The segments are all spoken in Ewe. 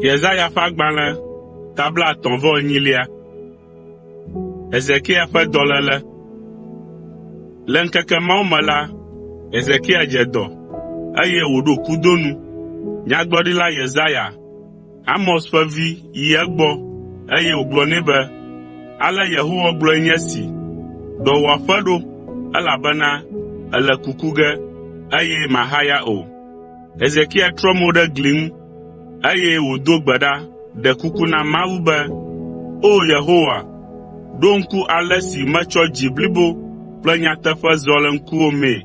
Yesaya ƒe agbalẽ ta 34. Hezekia ƒe dɔléle. Le ŋkeke mawo me la, Hezekia dze dɔ, eye wòɖo kudo nu. Nyagblɔɖila Yesaya, Amoz ƒe vi yi egbɔ, eye wògblɔ nɛ be, “Ale Yehowa gblɔe nye esi: Ɖɔ wò aƒe ɖo, elabena èle kuku ge, eye màhaya o.” Hezekia trɔ mo ɖe gli ŋu, eye wòdo gbe ɖa, ɖe kuku na Mawu be, “O Yehowa, ɖo ŋku ale si metsɔ dzi blibo kple nyateƒe zɔ le ŋkuwò mee,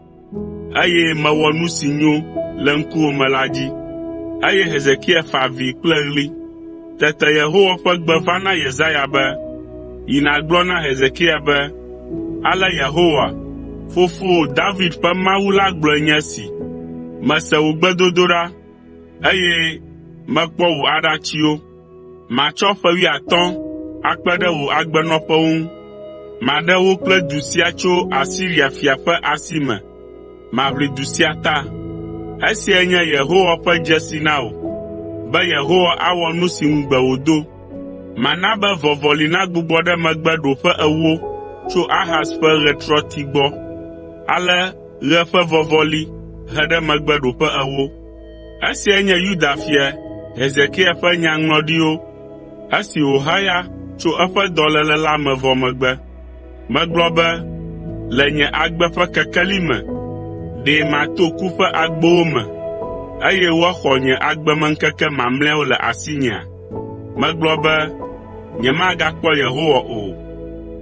eye mewɔ nu si nyo le ŋkuwò me la dzi.” Eye Hezekia fa avi kple ɣli. Tete Yehowa ƒe gbe va na Yesaya be, “Yi nàgblɔ na Hezekia be, ‘Ale Yehowa, fofowò David ƒe Mawu la gblɔe nye esi: Mese wò gbedodoɖa, eye mekpɔ wò aɖatsiwo. Matsɔ ƒe wuiatɔ̃ akpe ɖe wò agbenɔƒewo ŋu. Maɖe wò kple du sia tso Asiria fia ƒe asi me. Maʋli du sia ta. Esiae nye Yehowa ƒe dzesi na wò, be Yehowa awɔ nu si ŋugbe wòdo. Mana be vɔvɔli nagbugbɔ ɖe megbe ɖoƒe ewo tso Ahaz ƒe ɣetrɔti gbɔ.” Ale ɣe ƒe vɔvɔli he ɖe megbe ɖoƒe ewo. Esiae nye Yuda fia Hezekia ƒe nyaŋlɔɖiwo esi wòhaya tso eƒe dɔléle la me vɔ megbe. Megblɔ be, “Le nye agbe ƒe kekeli me, ɖe mato ku ƒe agbowo me, eye woaxɔ nye agbemeŋkeke mamlɛawo le asinyea?” Megblɔ be, “Nyemagakpɔ Yehowa o,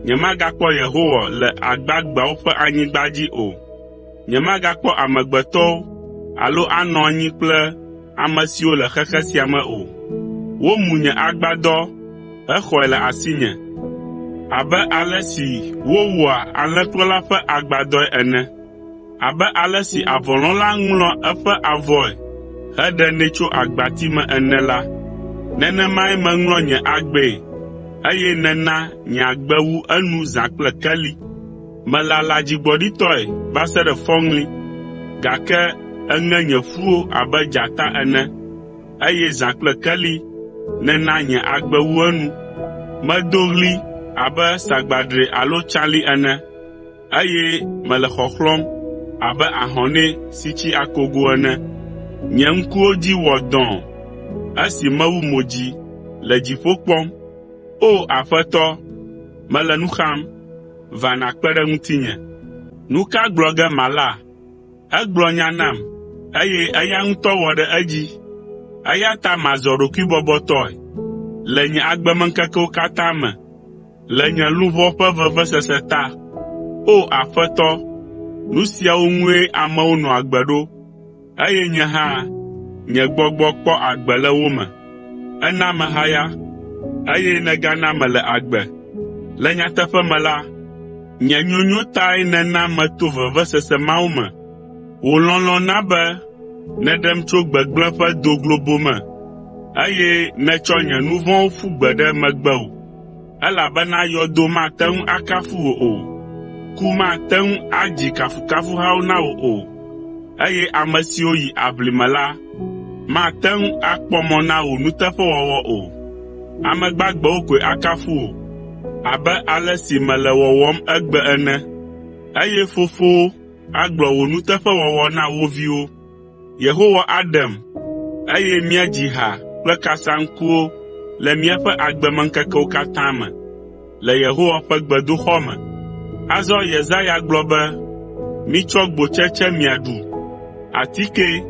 nyemagakpɔ Yehowa le agbagbeawo ƒe anyigba dzi o. Nyemagakpɔ amegbetɔwo alo anɔ anyi kple ame siwo le xexe sia me o. Womu nye agbadɔ hexɔe le asinye abe ale si wowɔa alẽkplɔla ƒe agbadɔe ene, abe ale si avɔlɔ̃la ŋlɔa eƒe avɔe heɖenɛ tso agbati me ene la, nenemae meŋlɔ nye agbee, eye nèna nye agbe wu enu zã kple keli. Melala dzigbɔɖitɔe va se ɖe fɔŋli, gake èŋe nye ƒuwo abe dzata ene, eye zã kple keli nèna nye agbe wu enu. Medo ɣli abe sagbadre alo tsalĩ ene, eye mele xɔxlɔ̃m abe ahɔnɛ si tsi akogo ene. Nye ŋkuwo dzi wɔ dɔ̃ɔ esi mewu mo dzi le dziƒo kpɔm. O Aƒetɔ, mele nu xam, va nàkpe ɖe ŋutinye.” Nu ka gblɔ ge mala? Egblɔ nya nam, eye eya ŋutɔ wɔ ɖe edzi. Eya ta mazɔ ɖokuibɔbɔtɔe le nye agbemeŋkekewo katã me le nye luʋɔ ƒe vevesese ta. O Aƒetɔ, nu siawo ŋue amewo nɔa agbe ɖo, eye nye hã nye gbɔgbɔ kpɔ agbe le wo me. Èna mehaya, eye nègana mele agbe. Le nyateƒe me la, nye nyonyo tae nèna meto vevesese mawo me. Wò lɔlɔ̃ na be nèɖem tso gbegblẽ ƒe do globo me, eye nètsɔ nye nu vɔ̃wo ƒu gbe ɖe megbewò, elabena yɔdo mate ŋu akafu wò o, ku mate ŋu adzi kafukafuhawo na wò o, eye ame siwo yi aʋlime la mate ŋu akpɔ mɔ na wò nuteƒewɔwɔ o. Ame gbagbewo koe akafu wò abe ale si mele wɔwɔm egbe ene, eye fofowo agblɔ wò nuteƒewɔwɔ na wo viwo. Yehowa aɖem, eye míadzi ha kple kasaŋkuwo le míaƒe agbemeŋkekewo katã me le Yehowa ƒe gbedoxɔ me. Azɔ Yesaya gblɔ be, “Mitsɔ gbotsetse miaɖu, atikee,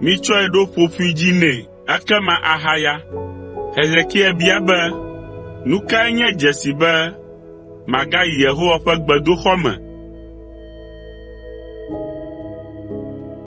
mitsɔe ɖo ƒoƒoe dzi nɛ ekema ahaya.” Hezekia bia be, “Nu kae nye dzesi be magayi Yehowa ƒe gbedoxɔ me?”